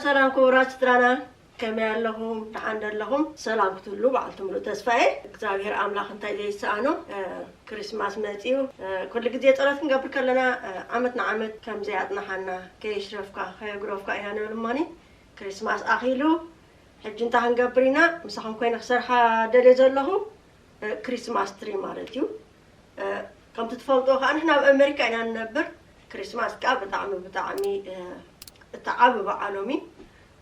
ሰላም ክቡራት ስድራና፣ ከመይ ኣለኹም? ደሓን ዶ ኣለኹም? ሰላም ክትብሉ በዓልቲ ምሉእ ተስፋ እየ። እግዚኣብሔር ኣምላኽ እንታይ ዘይሰኣኖ፣ እ፣ ክሪስማስ መጺኡ። እ፣ ኩሉ ግዜ ጸሎት ክንገብር ከለና፣ እ፣ ዓመት ንዓመት ከም ዘይኣጽንሓና፣ ከየሽረፍካ፣ ከየጉረፍካ ኢና ንብል እሞኒ፣ ክሪስማስ ኣኺሉ፣ ሕጂ እንታይ ክንገብር ኢና? ምሳኹም ኮይነ ክሰርሓ ደልየ ዘለኹ፣ እ፣ ክሪስማስ ትሪ ማለት እዩ። እ፣ ከምቲ ትፈልጥዎ ከኣ ንሕና ኣብ ኣሜሪካ ኢና ንነብር። ክሪስማስ ከኣ ብጣዕሚ፣ ብጣዕሚ፣ እ፣ እቲ ዓቢ በዓሎም እዩ።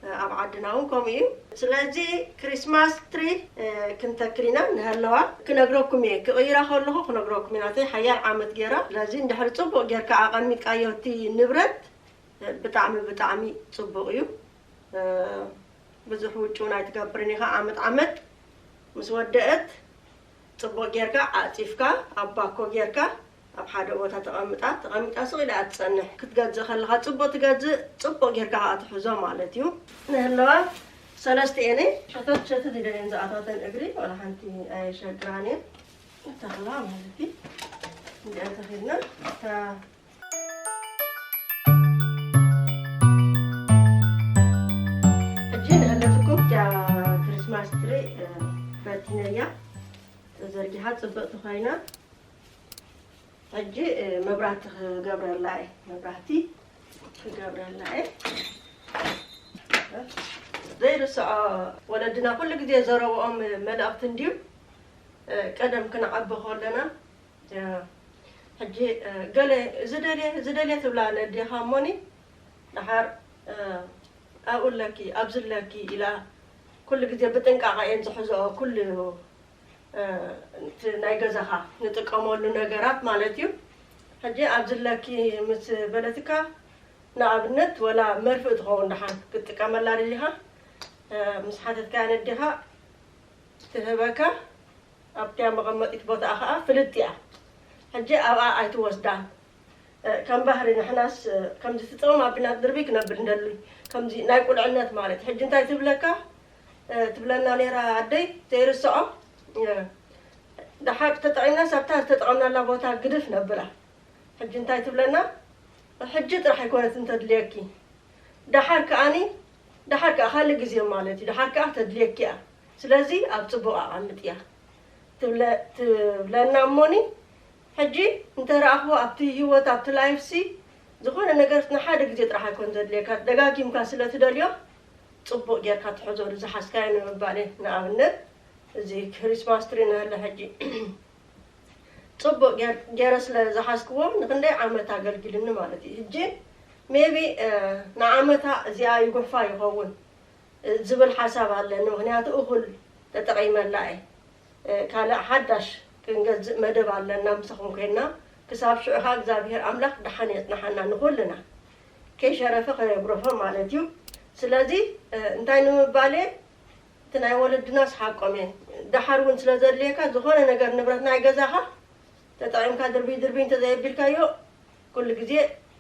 እ፣ ኣብ ዓድና እውን ከምኡ እዩ። ስለዚ ክሪስማስ ትሪ፣ እ፣ ክንተክል ኢና ንሀለዋ። ክነግረኩም እየ። ክቕይራ ከለኹ ክነግረኩም እየ። ናተይ ሓያል ዓመት ገይራ። ስለዚ እንድሕሪ ጽቡቕ ጌርካ ኣቐሚጥካዮ እቲ ንብረት፣ እ፣ ብጣዕሚ፣ ብጣዕሚ ጽቡቕ እዩ። እ፣ ብዙሕ ውጭ እውን ኣይትገብርን ኢኻ። ዓመት ዓመት ምስ ወደአት ጽቡቕ ጌርካ ዓጺፍካ ኣብ ባኮ ጌርካ ኣብ ሓደ ቦታ ተቐምጣ። ተቐሚጣ ስቕ ኢላ እያ ትጸንሕ። ክትገዝእ ከለኻ ጽቡቕ ትገዝእ፣ ጽቡቕ ጌርካ ከኣ ትሕዞ ማለት እዩ። ንህለዋ ሰለስተ እየን ሸተት ሸተት ይደልየን ዝኣታተን እግሪ ዋላ ሓንቲ ኣየሸግራን እየን። ተኽላ ማለት እዩ። እንዲኣ ተኺልና እታ ሕጂ ንህለትኩም እቲኣ ክሪስማስ ትሪ፣ እ፣ በቲነያ ተዘርጊሓ ጽብቕቲ ኮይና። ሕጂ፣ እ፣ መብራህቲ ክገብረላ እየ። መብራህቲ ክገብረላ እየ። ዘይርስዖ ወለድና ኩሉ ግዜ ዘረብኦም መልእኽቲ እንድዩ። እ፣ ቀደም ክንዓቢ ከለና፣ እ፣ ሕጂ፣ እ፣ ገለ ዝደልየ፣ ዝደልየ ትብላ ነዴኻ እሞኒ፣ ደሓር፣ እ፣ ኣብኡ ኣለኪ፣ ኣብዚ ኣለኪ ኢላ ኩሉ ግዜ ብጥንቃቐ እየን ዝሕዝኦ ኩሉ፣ እ፣ እቲ ናይ ገዛኻ ንጥቀመሉ ነገራት ማለት እዩ። ሕጂ ኣብዚ ኣለኪ ምስ በለትካ፣ ንኣብነት ወላ መርፍእ ትኸውን ደሓን ክትጥቀመላ ደሊኻ፣ እ፣ ምስ ሓተትካያ ነዴኻ ትህበካ። ኣብቲያ መቐመጢት ቦታኣ ኸዓ ፍልጥ እያ። ሕጂ ኣብኣ ኣይትወስዳን። እ፣ ከም ባህሪ ንሕናስ፣ እ፣ ከምዚ ትጸውም ኣቢልና ድርቢ ክነብል እንደሊ። ከምዚ ናይ ቁልዕነት ማለት። ሕጂ እንታይ ትብለካ? እ፣ ትብለና ነይራ ኣደይ፣ ዘይርስዖ። እ፣ ደሓር ተጠቒምናስ ኣብታ ዝተጠቐምናላ ቦታ ግድፍ ነብላ። ሕጂ እንታይ ትብለና? ሕጂ ጥራሕ ኣይኮነትን ተድልየኪ። ደሓር ከኣኒ፣ ደሓር ከኣ ካልእ ግዜ ማለት እዩ። ደሓር ከኣ ተድልየኪ እያ። ስለዚ ኣብ ጽቡቕ ኣቐምጥያ ትብለ-፣ ትብለና እሞኒ፣ ሕጂ እንተ ረኣኽዎ ኣብቲ ህይወት፣ ኣብቲ ላይፍሲ፣ ዝኾነ ነገር ንሓደ ግዜ ጥራሕ ኣይኮን ዘድልየካ፣ ደጋጊምካ ስለ ትደልዮ፣ ጽቡቕ ጌርካ ትሕዘሉ ዝሓዝካዮ ንምባል እየ። ንኣብነት፣ እዚ ክሪስማስ ትሪ ንህለ ሕጂ፣ ጽቡቕ ጌር-፣ ጌረ ስለ ዝሓዝክዎ፣ ንኽንደይ ዓመት ኣገልጊሉኒ ማለት እዩ። ሕጂ፣ ሜቢ፣ እ፣ ንዓመታ እዚኣ ይጉሕፋ ይኸውን፣ እ፣ ዝብል ሓሳብ ኣለኒ። ምኽንያቱ፣ እኹል ተጠቒመላ እየ። እ፣ ካልእ ሓዳሽ ክንገዝእ መደብ ኣለና፣ ምሳኹም ኮይንና። ክሳብ ሽዑ ኸኣ እግዚኣብሄር ኣምላኽ ደሓን የጽንሓና ንኹልና። ከይሸረፈ ከየጉረፈ ማለት እዩ። ስለዚ፣ እ፣ እንታይ ንምባል እየ? እቲ ናይ ወለድናስ ሓቆም እየ። ደሓር እውን ስለ ዘድልየካ፣ ዝኾነ ነገር ንብረት ናይ ገዛኻ ተጠቒምካ ድርብይ ድርብይ እንተዘየቢልካዮ፣ ኩሉ ግዜ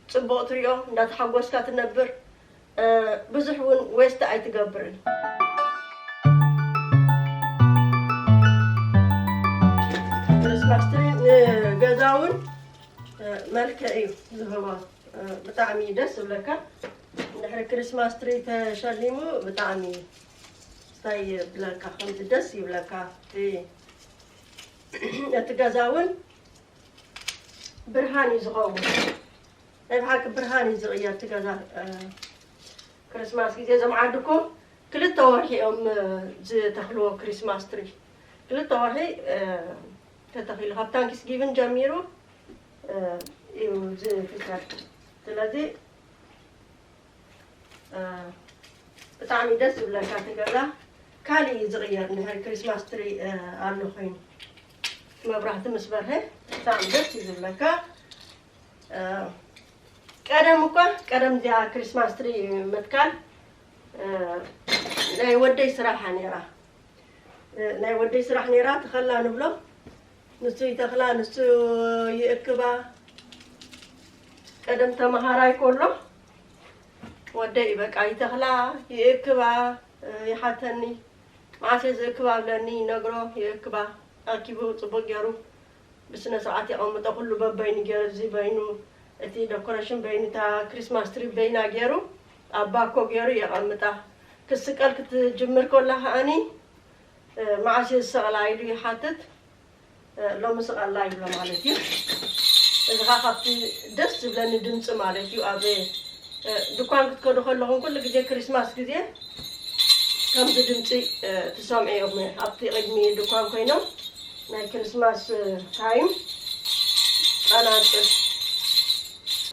ጽቡቕ ትሪኦ፣ እንዳተሓጎስካ ትነብር፣ እ፣ ብዙሕ እውን ዌስት ኣይትገብርን። ክሪስማስ ትሪ ንገዛ እውን፣ እ፣ መልክዕ እዩ ዝህቦ። እ፣ ብጣዕሚ እዩ ደስ ዝብለካ። እንድሕሪ ክሪስማስ ትሪ ተሸሊሙ ብጣዕሚ እንታይ ይብለካ፣ ከምዚ ደስ ይብለካ። እቲ፣ እቲ ገዛ እውን ብርሃን እዩ ዝኸውን። ናይ ብሓቂ ብርሃን እዩ ዝቕየር እቲ ገዛ። እ፣ ክሪስማስ ግዜ እዞም ዓዲ እኮ ክልተ ወርሒ እዮም፣ እ፣ ዝተኽልዎ ክሪስማስ ትሪ። ክልተ ወርሒ፣ እ፣ ተተኺሉ ካብ ታንክስ ጊቭን ጀሚሩ፣ እ፣ እዩ ዝፍጠር። ስለዚ፣ እ፣ ብጣዕሚ ደስ ዝብለካ እቲ ገዛ። ካልእ እዩ ዝቕየር፣ እንድሕር ክሪስማስ ትሪ፣ እ፣ ኣሎ ኮይኑ፣ መብራህቲ ምስ በርሀ ብጣዕሚ ደስ እዩ ዝብለካ። እ፣ ቀደም እኳ፣ ቀደም እዚኣ ክሪስማስ ትሪ ምትካል፣ እ፣ ናይ ወደይ ስራሕ እያ ነይራ። እ፣ ናይ ወደይ ስራሕ ነይራ፣ ተኸላ ንብሎ። ንሱ ይተኽላ፣ ንሱ ይእክባ። ቀደም ተመሃራይ ከሎ ወደይ በቃ ይተኽላ፣ ይእክባ፣ እ፣ ይሓተኒ። መዓስ እየ ዝእክባ እብለኒ፣ ይነግሮ፣ ይእክባ። ኣኪቡ ጽቡቕ ገይሩ ብስነ ስርዓት የቐምጦ፣ ኩሉ በበይኑ ገይሩ፣ እዚ በይኑ፣ እቲ ደኮሬሽን በይኑ፣ እታ ክሪስማስ ትሪ በይና ገይሩ፣ ኣብ ባኮ ገይሩ የቐምጣ። ክትስቀል ክትጅምር ከላ ከኣኒ፣ እ፣ መዓስ እየ ዝሰቕላ ኢሉ ይሓትት። እ፣ ሎሚ ስቐላ ይብሎ ማለት እዩ። እዚ ኸዓ ካብቲ ደስ ዝብለኒ ድምፂ ማለት እዩ። ኣብ፣ እ፣ ድኳን ክትከዱ ከለኹም ኩሉ ግዜ ክሪስማስ ግዜ ከምዚ ድምፂ፣ እ፣ ትሰምዑ እዮም። ኣብቲ ቅድሚ ድኳን ኮይኖም ናይ ክሪስማስ፣ እ፣ ታይም ጸናጽል።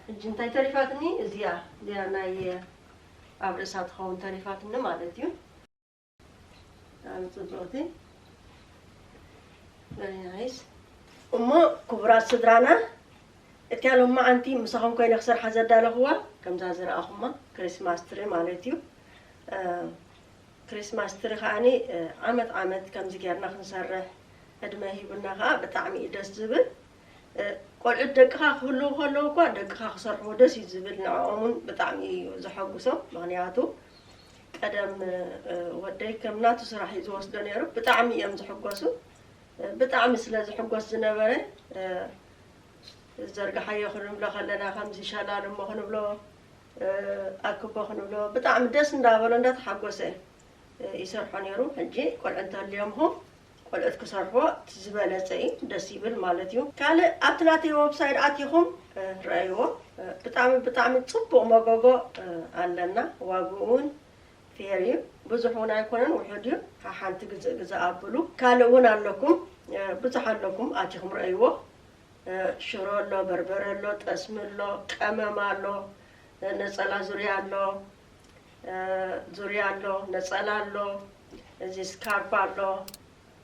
ሕጂ እንታይ ተሪፋትኒ? እዚኣ፣ እዚኣ ናይ፣ እ፣ ኣብ ርእሳ ትኸውን ተሪፋትኒ ማለት እዩ። ብጣዕሚ ጽብቕቲ። Very nice። እሞ ክቡራት ስድራና፣ እቲኣ ሎማዓንቲ ምሳኹም ኮይነ ክሰርሓ ዘዳለኹዋ፣ ከምዛ ዝረኣኹማ ክሪስማስ ትሪ ማለት እዩ። እ፣ ክሪስማስ ትሪ ከኣኒ፣ እ፣ ዓመት ዓመት ከምዚ ጌርና ክንሰርሕ ዕድመ ሂቡና ከኣ ብጣዕሚ እዩ ደስ ዝብል። እ፣ ቆልዑት ደቅኻ ክህልዉ ከለዉ እኳ ደቅኻ ክሰርሕዎ ደስ እዩ ዝብል፣ ንዕኦም እውን ብጣዕሚ እዩ ዘሐጉሶም። ምኽንያቱ ቀደም፣ እ፣ ወደይ ከም ናቱ ስራሕ እዩ ዝወስዶ ነይሩ። ብጣዕሚ እዮም ዝሕጎሱ። እ፣ ብጣዕሚ ስለ ዝሕጎስ ዝነበረ፣ እ፣ ዘርግሓዮ ክንብሎ ከለና፣ ከምዚ ሸላልሞ ክንብሎ፣ እ፣ ኣክቦ ክንብሎ፣ ብጣዕሚ ደስ እንዳበሎ እንዳተሓጎሰ፣ እ፣ ይሰርሖ ነይሩ። ሕጂ ቆልዑ እንተልዮምኹም፣ ቆልዑት ክሰርሕዎ እቲ ዝበለጸ እዩ፣ ደስ ይብል ማለት እዩ። ካልእ ኣብቲ ናተይ ወብሳይት ኣቲኹም፣ እ፣ ረኣይዎ። እ፣ ብጣዕሚ፣ ብጣዕሚ ጽቡቕ መጎጎ፣ እ፣ ኣለና። ዋግኡ እውን ፌር እዩ። ብዙሕ እውን ኣይኮነን፣ ውሑድ እዩ። ሓሓንቲ ግዝእ ግዝእ ኣብሉ። ካልእ እውን ኣለኩም፣ እ፣ ብዙሕ ኣለኩም፣ ኣቲኹም ረኣይዎ። እ፣ ሽሮ ኣሎ፣ በርበረ ኣሎ፣ ጠስሚ ኣሎ፣ ቀመም ኣሎ፣ እ፣ ነጸላ ዙርያ ኣሎ፣ እ፣ ዙርያ ኣሎ፣ ነጸላ ኣሎ፣ እዚ ስካርፕ ኣሎ።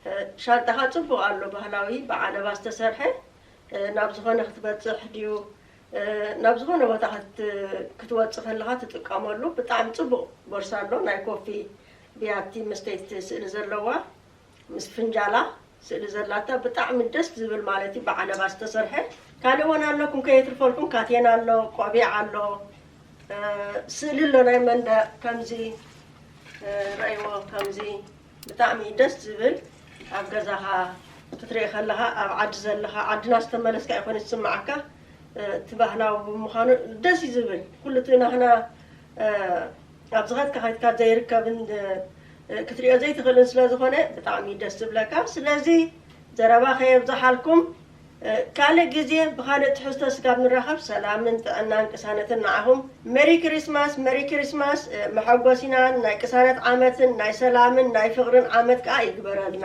እ፣ ሻንጣኻ ጽቡቕ ኣሎ፣ ባህላዊ ብዓለባ ዝተሰርሐ። እ፣ ናብ ዝኾነ ክትበጽሕ ድዩ፣ እ፣ ናብ ዝኾነ ቦታ ክት-፣ ክትወጽእ ከለኻ ትጥቀመሉ ብጣዕሚ ጽቡቕ ቦርሳ ኣሎ፣ ናይ ኮፊ ቢያቲ መስተይቲ ስእሊ ዘለዋ። ምስ ፍንጃላ ስእሊ ዘላታ ብጣዕሚ ደስ ዝብል ማለት እዩ፣ ብዓለባ ዝተሰርሐ። ካልእ እውን ኣለኩም ከየትርፈልኩም፣ ካቴና ኣሎ፣ ቆቢዕ ኣሎ፣ እ፣ ስእሊ ኣሎ ናይ መንደቕ ከምዚ፣ እ፣ ረእይዎ ከምዚ ብጣዕሚ እዩ ደስ ዝብል። ኣብ ገዛኻ ክትርኢ ከለኻ ኣብ ዓዲ ዘለኻ፣ ዓድና ዝተመለስካ ኣይኮነ ዝስምዓካ፣ እ፣ እቲ ባህላዊ ብምዃኑ ደስ እዩ ዝብል። ኩሉ እቲ ናህና፣ እ፣ ኣብ ዝኸድካ ከይድካ ዘይርከብን፣ እ፣ ክትሪኦ ዘይትኽእልን ስለ ዝኾነ ብጣዕሚ ደስ ዝብለካ። ስለዚ ዘረባ ከየብዝሓልኩም፣ እ፣ ካልእ ግዜ ብኻልእ ትሕዝቶ ስጋብ ንራኸብ ሰላምን ጥዕናን ቅሳነትን ንዓኹም። ሜሪ ክሪስማስ፣ ሜሪ ክሪስማስ፣ እ፣ መሐጎሲናን ናይ ቅሳነት ዓመትን ናይ ሰላምን ናይ ፍቕርን ዓመት ከኣ ይግበረልና።